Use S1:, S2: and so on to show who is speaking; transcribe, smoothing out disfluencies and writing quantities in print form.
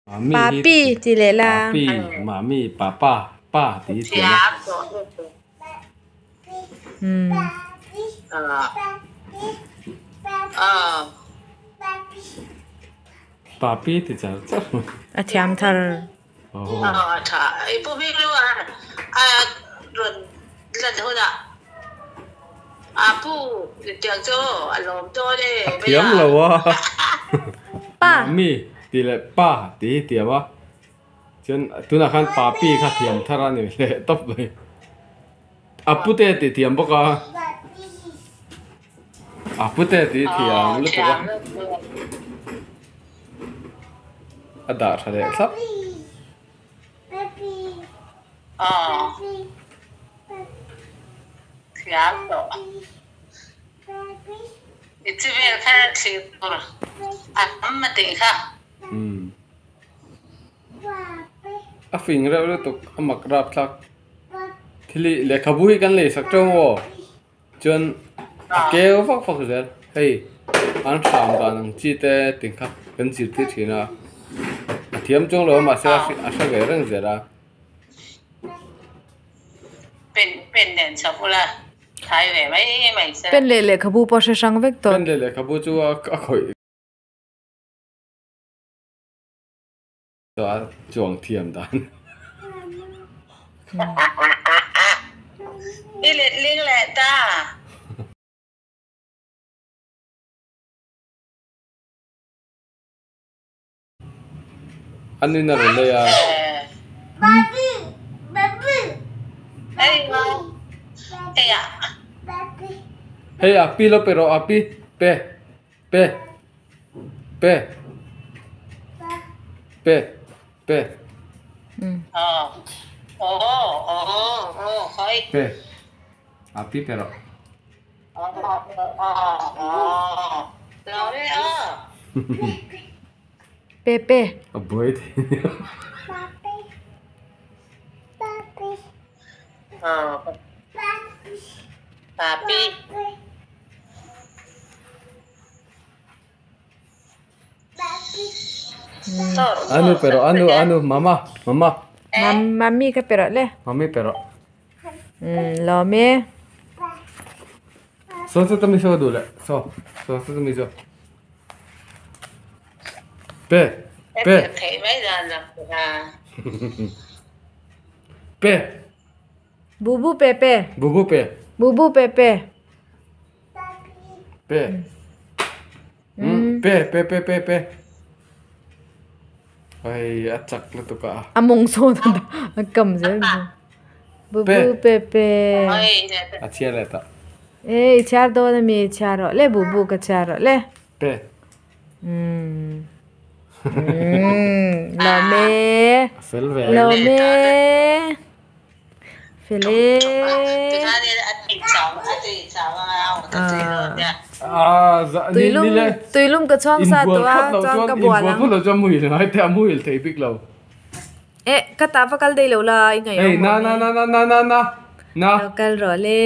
S1: Papi ti leh la.
S2: Papi, mami, papa, pa ti hi thiam a.
S1: Umm.
S2: Papi ti char char mai.
S1: A thiam thar.
S2: A thiam lo a.
S1: Pa.
S2: Mami tih leh pa tih hi tiam a. Chuan tunah khan papi kha thiam thar a ni leh tawp mai. A pute tih thiam bawk a. A pute tih thiam lutuk a. A dah tha leh thlap. A fing reuh lutuk a mak rap thlak. Thil hi lehkhabu hi kan lei sak teuh maw? Chuan a keu vak vak zel. Hei an hram dan ang chi te tih kha kan zirtir thin a. A thiam chuang lo a mahse a hre ve reng zel a.
S1: Pen leh lehkhabu pawh hre hrang vek tawh.
S2: Pen leh lehkhabu chu a khawih. A chuang thiam dan.
S3: I letling leh ta.
S2: An in a rawn lei a. Hei a pi lo pe rawh a pi pe pe. Pe. Pe. Pe. Pe. A pi pe rawh.
S1: Pe pe.
S2: A buai thei nia. Anu pe rawh anu anu mama mama.
S1: Mami kha pe rawh le.
S2: Mami pe rawh.
S1: Lawm e.
S2: Saw saw tami saw duh leh saw saw saw tami saw. Pe pe. Pe.
S1: Bubu pe pe.
S2: Bubu pe.
S1: Bubu pe pe.
S2: Pe. Pe pe pe pe pe. Ai a chak lutuk a.
S1: A mawng sawn a kam zel. Bubu pe pe.
S2: A chhiar leh tawh.
S1: E i chhiar dawn ami i chhiar rawh le bubu ka chhiar rawh le.
S2: Pe.
S1: Lawm e.
S2: A fel ve.
S1: Lawm e. Fel e. Tuilum tuilum ka chhuang sa tawh a chuan ka bual ang. Eh ka tah va kal daih lo la i ngaih awm awm e. Lo kal rawh le.